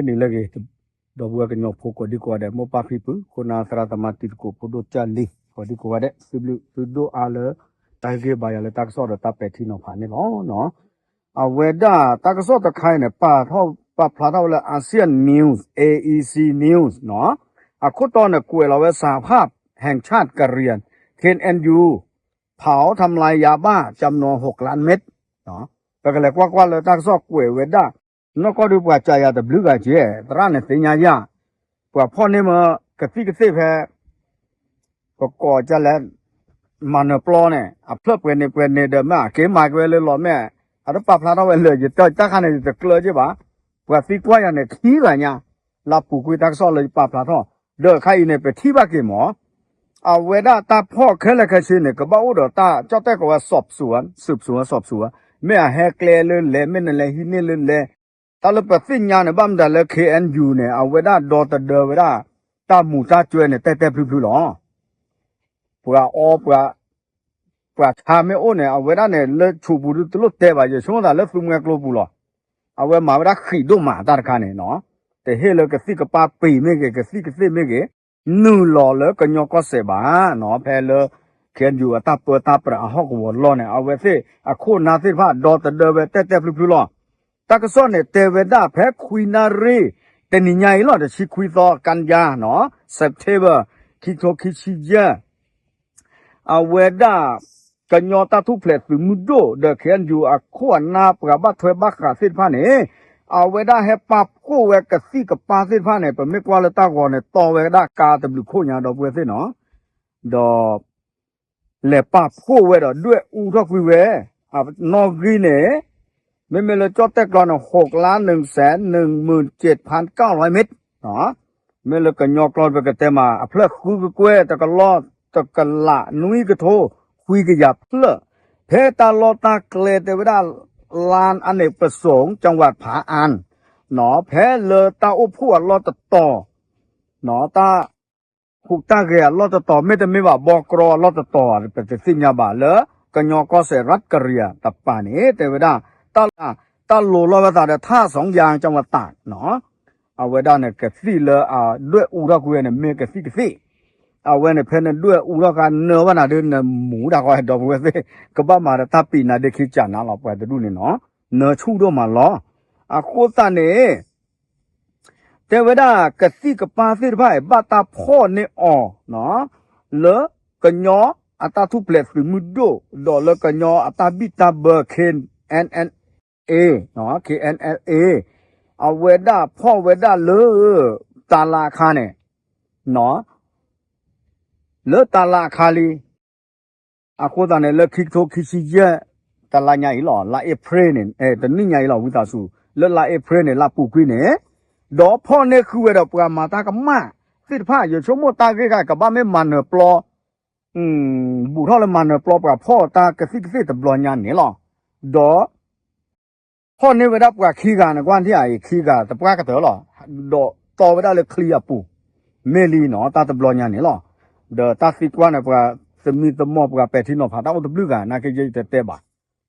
န့ၣ်လၢအဂ့ၤ, ဒီပုၢ်ဝဲၢ်ကညီဖိကိးဒံကိးဂၤဒဲး, မိၢ်ပၢ်ဖံဖု, ခိၣ်နၢ်သရၣ်သမါတံၤသကိးဖိဒိၣ်ကၢ်လံၤ ကိးဒံကိးဂၤဒဲး, သုဘျုးသုဒိၣ်အါလၢ တၢ်ဟ့ၣ်ဂံၢ်ဟ့ၣ်ဘါယၤလၢတၢ်ကစီၣ်ဒီးတၢ်ပဲာ်ထံနီၤဖးန့ၣ်လီၤ. အဝဲဒၣ်တၢ်ကစီၣ်တခါအံၤန့ၣ် ပာ်ဖျါထီၣ်ဝဲလၢ ASEAN News, A E C News နီၤ, အခိၣ်တီန့ၣ်ကွဲးလီၤဝဲ สหภาพแห่งชาติกะเหรี่ยง เคเอ็นยู เผาทำลายยาบ้าจำนวนหกล้านเม็ด ပကလဲၤကွၢ်ကွၢ်လၢတၢ်ကစီၣ်ကွဲးဝဲဒၣ်, နီၢ်ကီၢ်ဒုးပှၤစံးယၤတဘျုးဂၤက့, သရၣ်န့ၣ်သ့ၣ်ညါယၤ, ပှၤဖီၣ်န့ၢ်မ့ၢ်ကသံၣ်ကသ့ၣ်ဖဲ ပကိးကလဲၣ် မၤနၢၤပျီန့ၣ် အဖျၢၣ်ပှဲၤန့ၣ်ပှဲၤန့ၣ်ဒီး မ့ၢ်အက့ၤမၤက့ၤဝဲလၢလီၤမ့ၢ်, အတပာ်ဖျါထီၣ်ဝဲလၢာ် ယတၢ်ခါန့ၣ် ယတကျၢၤက့ဘၣ်. ပှၤသံကွၢ်ယၤန့ၣ်ခံဂၤညါ, လၢပူၤကွံာ်တၢ်ကစီၣ်လၢယပာ်ဖျါထီၣ်, ဒီးခါအံၤန့ၣ် ပထံၣ်ဘၣ်က့ၤမး, အဝဲဒၣ်တၢ်ဖီၣ်ခဲလၢာ်ခဲဆ့န့ၣ် ကဘၣ်အိၣ်ဒီးတၢ်ကၠီၣ်တဲၣ်ကိးဝဲ สอบสวน สืบสวน สอบสวน, မ့ၢ်အဟဲကျဲလၢလဲၣ် မ့ၢ်နလဲၤဟံးန့ၢ်လၢလဲၣ်, တၢ်လၢပသ့ၣ်ညါန့ၣ် ဘၣ်မတၤလၢ K N U န့ၣ် အဝဲဒၣ်ဒီသဒၢဝဲဒၣ် တၢ်မူၤတၢ်စၢၤန့ၣ် တဲတဲဖျုဖျုလီၤ. ပှၤအီ ပှၤဆါမ့ၢ်အိၣ်န့ၣ် အဝဲဒၣ်န့ၣ် လၢဆိပူၤဒုတလိၣ်တဲဘၣ် ယဆိကမိၣ်သးလၢသူမှဲကျိပူၤလီၤ. အဝဲမၤဝဲဒၣ်ဃံးဒိၣ်မးတၢ်တခါန့ၣ်နီၤ, တဟ့ၣ်လၢကသံၣ်ကပၢ်ပ့ၤမ့ၢ်ဂ့ၤ ကသံၣ်ကသ့ၣ်မ့ၢ်ဂ့ၤ နုာ်လီၤလၢကညီကီၢ်စဲၣ်ဘၣ်နီၤ, ဖဲလၢ K N U အတၢ်ပၢတၢ်ပြးအဟီၣ်ကဝီၤလီၢ်န့ၣ် အဝဲသ့ၣ်အခိၣ်အနၢ်သ့ၣ်တဖၣ် ဒီသဒၢဝဲတဲတဲဖျုဖျုလီၤ. တၢ်ကစီၣ်န့ၣ် တဲဝဲဒၣ်ဖဲခွံနၣ်ရံၣ် တနံၤညါအံၤလီၤ, တဆံခွံသီ ကၠါ နီၤ, September ခံကထိခံဆံယဲၢ် အဝဲဒၣ် ကညီတၢ်ထူၣ်ဖျဲးသုးမုၢ်ဒိၣ်ဒီး K N U အခိၣ်အနၢ်ပှၤဘၣ်ထွဲဘၣ်ဃးသ့ၣ်တဖၣ်န့ၣ် အဝဲဒၣ်ဟဲပာ်ဖှိၣ်ဝဲကသံၣ်ကပၢ်သ့ၣ်တဖၣ်န့ၣ် ပမ့ၢ်ကွၢ်လၢတၢ်ဂီၤန့ၣ် တီဝဲဒၣ်ကါတဘျုးခိၣ်ညါ ဒီပုၢ်ဝဲၢ်သ့ၣ်နီၤ, ဒီး လဲၤပာ်ဖှိၣ်ဝဲဒီးဒွဲၣ်အူထီၣ်ကွံာ်ဝဲ, နီၣ်ဂံၢ်န့ၣ် မ့မ့ၢ်လၢကၠီၣ်တဲၣ်ကျီန့ၣ် หกล้านหนึ่งแสนหนึ่งหมื่นเจ็ดพันเก้าร้อยเมตร မ့ၢ်လၢကညီကျိာ်ပကတဲမး အဖျၢၣ်ဃုကကွဲၢ် တကလီၢ် တကလးနွံကထိ ခွံကယၤဖျၢၣ်, ဖဲတၢ်လီၢ်တၢ်ကျဲတဲဝဲဒၣ် ลานอเนกประสงค์ จังหวัดผาอัน ဖဲလၢတၢ်အိၣ်ဖှိၣ်အလီၢ်တတီၤ တၢ် ဟူးတၢ်ဂဲၤအလီၢ်တတီၤ မ့တမ့ၢ်ဘၣ် ဘီကရီအလီၢ်တတီၤ ပတသ့ၣ်ညါဘၣ်လၢ ကညီကီၢ်စဲၣ် ရတ်ကရံယၤတပၤန့ၣ် တဲဝဲဒၣ် တၢ်လိၤလီၤဝဲသးဒီး ထါစီၣ်ယၣ် ကၠီဝတး အဝဲဒၣ်န့ၣ် ကသံၣ်လၢအဒွဲၣ်အူထီၣ်ကွံာ်ဝဲန့ၣ် မ့ၢ်ကသံၣ်ကသ့ၣ်, အဝဲန့ၣ် ဖဲနဒွဲၣ်အူထီၣ်ခါ နၢဝဲနၤဒ်နမူဒါဃီ ဒီပုၢ်ဝဲၢ်သ့ၣ် ကဘၣ်မၤဒီးတၢ်ပံးနၤဒ်ခံကၢ်နၤလီၤ ပှၤတဒူၣ်န့ၣ်နီၤ, နၢဆူၣ်ဒိၣ်မးလီၤ. အဃိသတးန့ၣ် တဲဝဲဒၣ်ကသံၣ်ကပၢ်သ့ၣ်တဖၣ်အံၤ ဘၣ်တၢ်ဖီၣ်န့ၢ်အီၤ လၢကညီအတၢ်ထူၣ်ဖျဲးသုးမုၢ်ဒိၣ် ဒီးလၢကညီအတၢ်ဘံၣ်တၢ်ဘၢ K N L A, K N L A အဝဲဒၣ်ဖီၣ်ဝဲဒၣ်လၢ တလးအခါန့ၣ် လၢတလးအခါလံ အဃိသတးန့ၣ် လၢခံကထိခံဆံယဲၢ် တလါညါအံၤလီၤ, လါအ့ဖြ့ၣ်န့ၣ် တနံၣ်ညါအံၤလီၤ ဝံသးစူၤ လၢလါအ့ဖြ့ၣ်န့ၣ် လၢပူၤကွံာ်န့ၣ် ဒီးဖီၣ်န့ၢ်ဃုာ်ဝဲဒီးပှၤမၤတၢ်ကမၣ်သ့ၣ်တဖၣ် ယဆိကမိၣ်တၢ်ဂ့ၢ်ခါ ကဘၣ်မ့ၢ်မၤနၢၤပျီ ဘူးထီၣ်လၢမၤနၢၤပျီပှၤဖီၣ်တၢ်ကသံၣ်ကသ့ၣ်တဘျီညါန့ၣ်လီၤ. ဒီး ဖီၣ်န့ၢ်ဝဲဒၣ်ပှၤခံဂၤန့ၣ် ကွၢ်ထံၣ်အံၤ ခံဂၤတပှၢ်ကတၢၢ်လီၤ. ဒီးတီဝဲဒၣ်လၢချံအပူၤ မ့ၢ်လံနီၤ တၢ်တဘျီညါန့ၣ်လီၤ. ဒီးတၢ်သံကွၢ်န့ၣ် ပှၤသမံသမိးပှၤပဲာ်ထံနီၤဖးတၢ်အိၣ်တဘျုးဂၤ နာ်က့ယတတဲဘၣ်.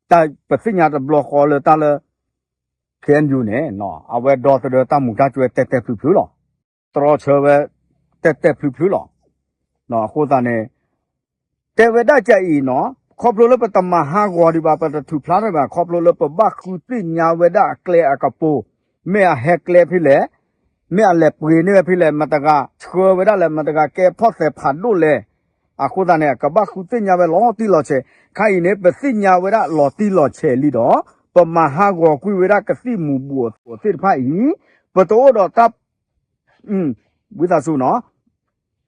တၢ်ပသ့ၣ်ညါတဘျီဃီလၢတၢ်လၢ K N U န့ၣ် အဝဲဒီသဒၢတၢ်မူၤတၢ်ကွဲတဲာ်တဲာ်ဖျုးဖျုးလီၤ. တြီဆၢဝဲတဲာ်တဲာ်ဖျုးဖျုးလီၤ. အဃိသတးန့ၣ် တဲဝဲဒၣ်ကအံၤနီၤ ခီဖျိလၢပတမၤဟးဂီၤဒံးဘၣ် ပတထုးဖျါထီၣ်ဘၣ် ခီဖျိလၢပဘၣ်ဃုသ့ၣ်ညါဝဲဒၣ်အကျဲအကပူၤ မ့ၢ်အဟဲကျဲဖဲလဲၣ် မ့ၢ်အလဲၤပှ့ၤန့ၢ်ဝဲဖဲလဲၣ် မတဂၤဆှၢဝဲဒၣ်လဲၣ် မတဂၤကဲဖီၣ်သဲးဖးဒိၣ်လဲၣ်. အဃိသတးန့ၣ် ကဘၣ်ဃုသ့ၣ်ညါဝဲလီၤတံၢ်လီၤဆဲး ခါအံၤန့ၣ် ပသ့ၣ်ညါဝဲဒၣ်လီၤတံၢ်လီၤဆဲးလံဒီး ပမၤဟးဂီၤကွံာ်ဝဲဒၣ်ကသံၣ်မူၤဘှီးသ့ၣ်တဖၣ်အံၤ ပတအိၣ်ဒီးတၢ် ဝံသးစူၤနီၤ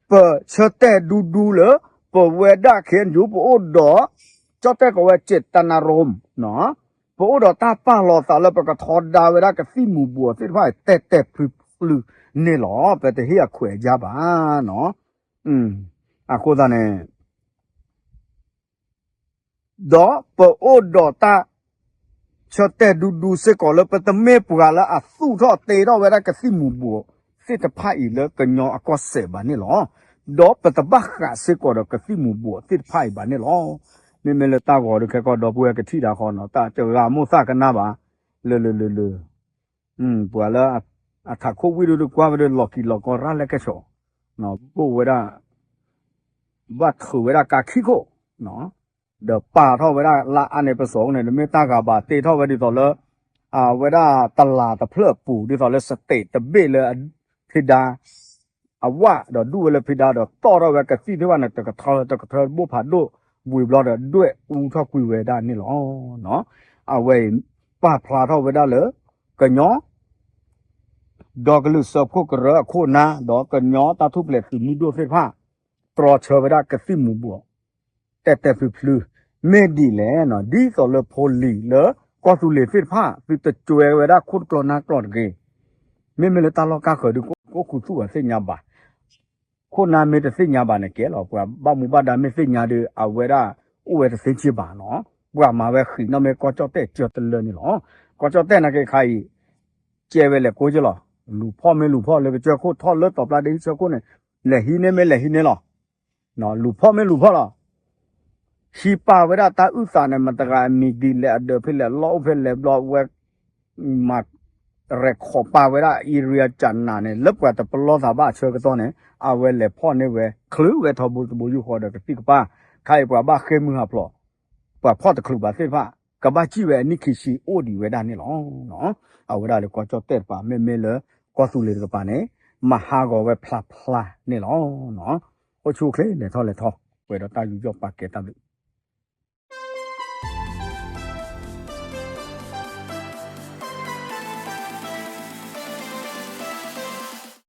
ပဆၢတဲာ်ဒူဒူလၢ ပဝဲဒၣ် K N U ပအိၣ်ဒီး ကၠီၣ်တဲၣ်ကိးဝဲ เจตนารมณ์ နီၤ ပအိၣ်ဒီးတၢ်ပာ်လီၤသးလၢပကထီဒါဝဲဒၣ်ကသံၣ်မူၤဘှီးသ့ၣ်တဖၣ် တဲာ်တဲာ်ဖျုးဖျုးန့ၣ်လီၤ. ပတဟ့ၣ်အခွဲးအယာ်ဘၣ်နီၤ. အဃိသတးန့ၣ် ဒီးပအိၣ်ဒီးတၢ်ဆၢတဲာ်ဒူဒူစ့ၢ်ကီးလၢ ပတမ့ၢ်ပှၤလၢအသူၣ်ထီၣ်တ့ထီၣ်ဝဲဒၣ်ကသံၣ်မူၤဘှီးသ့ၣ်တဖၣ်အံၤလၢကညီအကီၢ်စဲၣ်ဘၣ်န့ၣ်လီၤ. ဒီးပတဘၣ်ဃးစ့ၢ်ကီးဒီးကသံၣ်မူၤဘှီးသ့ၣ်တဖၣ်အံၤဘၣ်န့ၣ်လီၤ. မ့မ့ၢ်လၢတၢ်ဂီၤဒုးခဲကီၢ်ဒီပုၢ်ဝဲၢ်ကထံၣ်ဒၣ်ဃီနီၤ တၢ်တဂၤမိၢ်သၣ်ကနၣ်ဘၣ် လၢလၢလၢလၢ ပှၤလၢ အထးခိၣ်ဝံၣ်ဒုးကွၢ်ဝဲဒီးလီၤကံၤလီၤကီရၣ်လဲၣ်ကဲဆိး, ဘိၣ်ဝဲဒၣ် ဘၣ်ထုးဝဲဒၣ်ကါခံခိၣ်, ဒီးပာ်ထီၣ်ဝဲဒၣ်လၢအါန့ၣ်ပစိာ်န့ၣ် တမ့ၢ်တၢ်ဂၤဘၣ် တ့ထီၣ်ဝဲဒ်သိးလၢ အဝဲဒၣ်တလးတဖျၢၣ်အပူၤ ဒ်သိးလၢ stage တဘ့ၣ်လၢ ဖံဒါ အဝၣ်ဒီးဒူၣ်ဝဲလၢဖံဒါဒီး တီၣ်ထီၣ်ဝဲကသံၣ်သ့ၣ်တဖၣ်န့ၣ် တကထၢတကထၢဘိၣ်ဖးဒိၣ်ဝံၤဘျီဒီး ဒွဲၣ်အူထီၣ်ကွံာ်ဝဲဒၣ်န့ၣ်လီၤ. အဝဲအံၤ ပာ်ဖျါထီၣ်ဝဲဒၣ်လၢ ကညီ ဒီကလုာ်စၢဖှိၣ်ကရၢအခိၣ်နၢ် ဒီးကညီတၢ်ထူၣ်ဖျဲးသုးမုၢ်ဒိၣ်သ့ၣ်တဖၣ် တြီဆၢဝဲဒၣ်ကသံၣ်မူၤဘှီး တဲာ်တဲာ်ဖျုးဖျုး မ့ၢ်ဒ်လဲၣ်, ဒ်သိးလၢဖိလံၤလၢ ကီၢ်သူလ့ၤသ့ၣ်တဖၣ် သုတကွဲဝဲဒၣ်ခိၣ်တကျီနၢ်ကျီတဂ့ၤ, မ့မ့ၢ်လၢတၢ်လီၢ်ကါဃၢၤဒုး ကအိၣ်ခူသူၣ်အီၤသ့ၣ်ညါဘၣ် ခိၣ်နၢ်မ့ၢ်တသ့ၣ်ညါဘၣ်န့ၣ်ကဲလီၤ, ပှၤဘၣ်မူဘၣ်ဒါမ့ၢ်သ့ၣ်ညါဒီး အဝဲဒၣ်အိၣ်ဝဲတသ့စ့ၢ်ဘၣ်နီၤ, ပှၤမၤဝဲဃံးနီၣ်မ့ၢ်ကီၢ်ကၠီၣ်တဲၣ်ကၢတလၢန့ၣ်လီၤ. ကီၢ်ကၠီၣ်တဲၣ်နာ်က့ခါအံၤ ကဲဝဲလဲၤကိးက့လီၤ, လူၤဖီၣ်မ့ၢ်လူၤဖီၣ်လၢကစၢၢ်ခိၣ်ထီၣ်လၢတီၤပျၢ်ဒ့ဆၢခိၣ်န့ၣ်, လဲၤဟံးန့ၢ်မ့ၢ်လဲၤဟံးန့ၢ်လီၤ, လူၤဖီၣ်မ့ၢ်လူၤဖီၣ်လီၤ ဟံးပာ်ဝဲဒၣ်တၢ်အုၣ်သးန့ၣ် မတဂၤအမံၤဒ်လဲၣ်အဒၢးဖဲလဲၣ် လီၢ်အိၣ်ဖဲလဲၣ်ဘျီဝဲ မၤ record ပာ်ဝဲဒၣ် area ကနၤန့ၣ် လၢပှၤတပလီၢ်သးဘၣ်အဆၢကတီၢ်န့ၣ် အဝဲလဲၤဖီၣ်န့ၢ်ဝဲ ချုးဝဲထီဘိတဘိယူၢ်ဃီဒီးကသံၣ်ကပၢ်, ခါအံၤပှၤဘၣ်ဃ့ၢ်မုၢ်ဟးဖျိး, ပှၤဖီၣ်တချုးဘၣ်သ့ၣ်တဖၣ် ကဘၣ်စံၣ်ဝဲအနံၣ်ခံဆံအိၣ်ဒံးဝဲဒၣ်န့ၣ်လီၤ. အဝဲဒၣ်လၢကီၢ်ကၠီၣ်တဲၣ်တပၤ မ့မ့ၢ်လၢ ကီၢ်သူလ့ၤတကပၤန့ၣ် မၤဟးဂီၤဝဲဖျါဖျါန့ၣ်လီၤ. အိၣ်ဆူၣ်အိၣ်ချ့ လဲၤထီၣ်လဲၤထီ ပှဲၤဒီးတၢ်ယူးယီၣ်ပာ်ကဲတၢ်ဘျုး